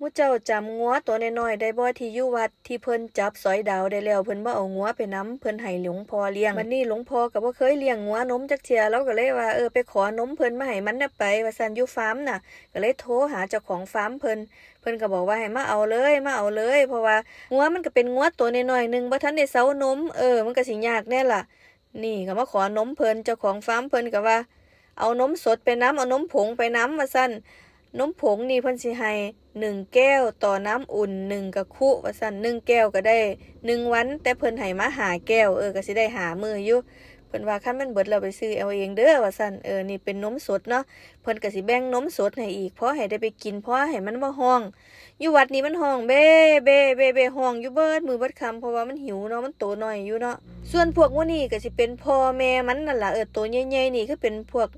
ໝູ່ເຈົ້າຈຳງົວໂຕນ້ອຍໆໄດ້ບໍ່ ທີ່ຢູ່ວັດ ທີ່ເພິ່ນຈັບສອຍດາວໄດ້ແລ້ວ ເພິ່ນບໍ່ເອົາງົວໄປນຳ ເພິ່ນໃຫ້ຫຼວງພໍ່ລ້ຽງ. ບັດນີ້ຫຼວງພໍ່ກໍບໍ່ເຄີຍລ້ຽງງົວນົມຈັກເທື່ອ ລາວກໍເລີຍວ່າ ເອີ ໄປຂໍນົມເພິ່ນມາໃຫ້ມັນນະໄປ ວ່າຊັ້ນ ຢູ່ຟາມນະ. ກໍເລີຍໂທຫາເຈົ້າຂອງຟາມເພິ່ນ ເພິ່ນກໍບອກວ່າໃຫ້ມາເອົາເລີຍ ມາເອົາເລີຍ ເພາະວ່າງົວມັນກໍເປັນງົວໂຕນ້ອຍໆໜຶ່ງ ບໍ່ທັນໄດ້ເຊົານົມ ເອີ ມັນກໍຊິຍາກແດ່ລະ. ນີ້ກໍມາຂໍນົມເພິ່ນ ເຈົ້າຂອງຟາມເພິ່ນກໍວ່າ ເອົານົມສົດໄປນຳ ເອົານົມຜົງໄປນຳ ວ່າຊັ້ນ. ນົມຜົງນີ້ເພິ່ນຊິໃຫ້ໜຶ່ງແກ້ວຕໍ່ນ້ຳອຸ່ນໜຶ່ງກະຄຸ ວ່າຊັ້ນ. ໜຶ່ງແກ້ວກໍໄດ້ໜຶ່ງວັນ ແຕ່ເພິ່ນໃຫ້ມາຫ້າແກ້ວ ເອີ ກໍຊິໄດ້ຫ້າມື້ຢູ່. ເພິ່ນວ່າ ຄັນມັນເບິດແລ້ວໄປຊື້ເອົາເອງເດີ ວ່າຊັ້ນ. ເອີ ນີ້ເປັນນົມສົດເນາະ ເພິ່ນກໍຊິແບ່ງນົມສົດໃຫ້ອີກ ພໍໃຫ້ໄດ້ໄປກິນ ພໍໃຫ້ມັນບໍ່ຮ້ອງ. ຢູ່ວັດນີ້ມັນຮ້ອງເບ້ ເບ້ ເບ້ ເບ້ ຮ້ອງຢູ່ເບິດມື້ເບິດຄ່ຳ ເພາະວ່າມັນຫິວເນາະ ມັນໂຕນ້ອຍຢູ່ເນາະ. ສ່ວນພວກໝູ່ນີ້ກໍຊິເປັນພໍ່ແມ່ມັນນັ້ນລະ ເອີ ໂຕໃຫຍ່ໆນີ້ຄືເປັນພວກ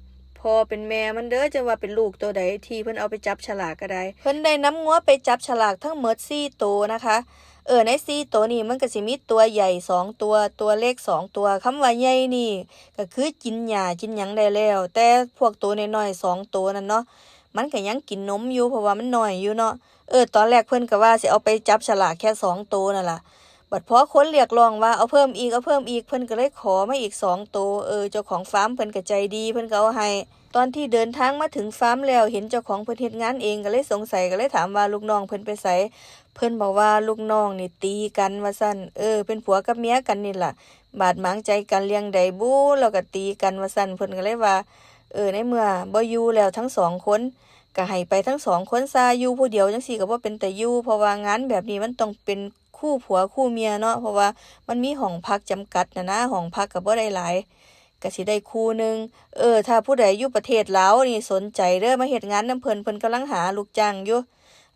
ພໍ່ເປັນແມ່ມັນເດີ ຈັ່ງວ່າເປັນລູກໂຕໃດ ທີ່ເພິ່ນເອົາໄປຈັບສະຫຼາກກໍໄດ້. ເພິ່ນໄດ້ນຳງົວໄປຈັບສະຫຼາກທັງໝົດສີ່ໂຕນະຄະ. ເອີ ໃນສີ່ໂຕນີ້ມັນກໍຊິມີຕົວໃຫຍ່ສອງຕົວ ຕົວເລັກສອງຕົວ. ຄຳວ່າໃຫຍ່ນີ້ກໍຄືກິນຫຍ້າກິນຫຍັງໄດ້ແລ້ວ ແຕ່ພວກໂຕນ້ອຍໆສອງໂຕນັ້ນເນາະ ມັນກໍຍັງກິນນົມຢູ່ ເພາະວ່າມັນນ້ອຍຢູ່ເນາະ. ເອີ ຕອນແລກເພິ່ນກໍວ່າຊິເອົາໄປຈັບສະຫຼາກແຄ່ສອງໂຕນັ້ນລະ ບັດພໍຄົນຮຽກຮ້ອງວ່າເອົາເພີ່ມອີກ ເອົາເພີ່ມອີກ ເພິ່ນກໍເລີຍຂໍມາອີກສອງໂຕ. ເອີ ເຈົ້າຂອງຟາມເພິ່ນກໍໃຈດີ ເພິ່ນກໍເອົາໃຫ້. ຕອນທີ່ເດີນທາງມາເຖິງຟາມແລ້ວ ເຫັນເຈົ້າຂອງເພິ່ນເຮັດງານເອງ ກໍເລີຍສົງໄສ ກໍເລີຍຖາມວ່າລູກນ້ອງເພິ່ນໄປໃສ. ເພິ່ນບອກວ່າລູກນ້ອງນີ້ຕີກັນວ່າຊັ້ນ ເອີ ເປັນຜົວກັບເມຍກັນນີ້ລະ ບາດໝາງໃຈກັນເລື່ອງໃດບຸ ແລ້ວກໍຕີກັນວ່າຊັ້ນ. ເພິ່ນກໍເລີຍວ່າ ເອີ ໃນເມື່ອບໍ່ຢູ່ແລ້ວທັງສອງຄົນ ກໍໃຫ້ໄປທັງສອງຄົນຊະ ຢູ່ຜູ້ດຽວຈັ່ງຊີ້ກໍບໍ່ເປັນຕາຢູ່ ເພາະວ່າງານແບບນີ້ມັນຕ້ອງເປັນຄູ່ຜົວຄູ່ເມຍເນາະ ເພາະວ່າມັນມີຫ້ອງພັກຈຳກັດນະນາ ຫ້ອງພັກກໍບໍ່ໄດ້ຫຼາຍ ກໍຊິໄດ້ຄູ່ໜຶ່ງ. ເອີ ຖ້າຜູ້ໃດຢູ່ປະເທດລາວນີ້ສົນໃຈເດີ ມາເຮັດງານນຳເພິ່ນ ເພິ່ນກຳລັງຫາລູກຈ້າງຢູ່.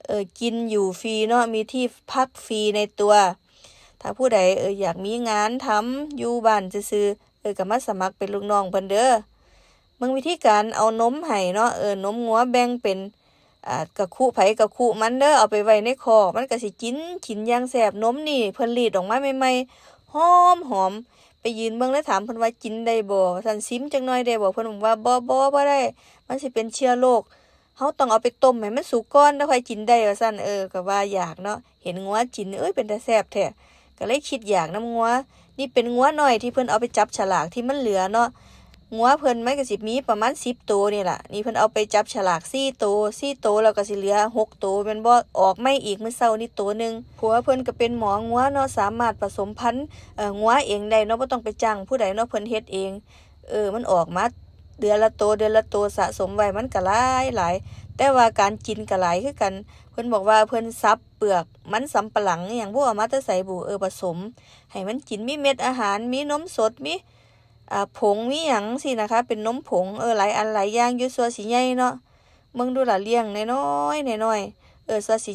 ເອີ ກິນຢູ່ຟຣີເນາະ ມີທີ່ພັກຟຣີໃນຕົວ. ຖ້າຜູ້ໃດ ເອີ ຢາກມີງານທຳຢູ່ບ້ານຊື່ໆ ເອີ ກໍມາສະໝັກເປັນລູກນ້ອງເພິ່ນເດີ. ເບິ່ງວິທີການເອົານົມໃຫ້ເນາະ ເອີ ນົມງົວແບ່ງເປັນ ອາ ກະຄຸໃຜກະຄຸມັນເດີ ເອົາໄປໄວ້ໃນຄອກ ມັນກະຊິກິນ ກິນຢ່າງແຊບ. ນົມນີ້ເພິ່ນລີດອອກມາໃໝ່ໆ ຫອມໆ ໄປຢືນເບິ່ງ ເລີຍຖາມເພິ່ນວ່າ ກິນໄດ້ບໍ່ ວ່າຊັ້ນ ຊິມຈັກໜ່ອຍໄດ້ບໍ່? ເພິ່ນບອກວ່າ ບໍ່ ບໍ່ ບໍ່ໄດ້ ມັນຊິເປັນເຊື້ອໂລກ ເຮົາຕ້ອງເອົາໄປຕົ້ມໃຫ້ມັນສຸກກ່ອນ ແລ້ວຄ່ອຍກິນໄດ້ວ່າຊັ້ນ. ເອີ ກໍວ່າຢາກເນາະ ເຫັນງົວກິນ ເອີຍ ເປັນຕາແຊບແທ້ ກໍເລີຍຄິດຢາກນຳງົວ. ນີ້ເປັນງົວນ້ອຍທີ່ເພິ່ນເອົາໄປຈັບສະຫຼາກທີ່ມັນເຫຼືອເນາະ. ງົວເພິ່ນມັນກໍຊິມີປະມານສິບໂຕນີ້ລະ. ນີ້ເພິ່ນເອົາໄປຈັບສະຫຼາກສີ່ໂຕ ສີ່ໂຕ ແລ້ວກໍຊິເຫຼືອຫົກໂຕແມ່ນບໍ່? ອອກໃໝ່ອີກມື້ເຊົ້ານີ້ໂຕໜຶ່ງ. ຜົວເພິ່ນກໍເປັນໝໍງົວເນາະ ສາມາດປະສົມພັນ ເອີ ງົວເອງໄດ້ເນາະ ບໍ່ຕ້ອງໄປຈ້າງຜູ້ໃດເນາະ ເພິ່ນເຮັດເອງ. ເອີ ມັນອອກມາເດືອນລະໂຕ ເດືອນລະໂຕ ສະສົມໄວ້ມັນກໍຫຼາຍໆ ແຕ່ວ່າການກິນກໍຫຼາຍຄືກັນ. ເພິ່ນບອກວ່າເພິ່ນສັບເປືອກມັນສຳປະຫຼັງອີ່ຫຍັງບໍ່ ເອົາມາແຕ່ໃສບຸ ເອີ ປະສົມໃຫ້ມັນກິນ ມີເມັດອາຫານ ມີນົມສົດ ມີ ອາ ຜົງ ມີຫຍັງຊີ້ນະຄະ ເປັນນົມຜົງ ເອີ ຫຼາຍອັນຫຼາຍຢ່າງຢູ່ ຊົ່ວຊິໃຫຍ່ເນາະ. ເບິ່ງດູລະ ລ້ຽງນ້ອຍໆ ນ້ອຍໆ ເອີ ຊົ່ວຊິ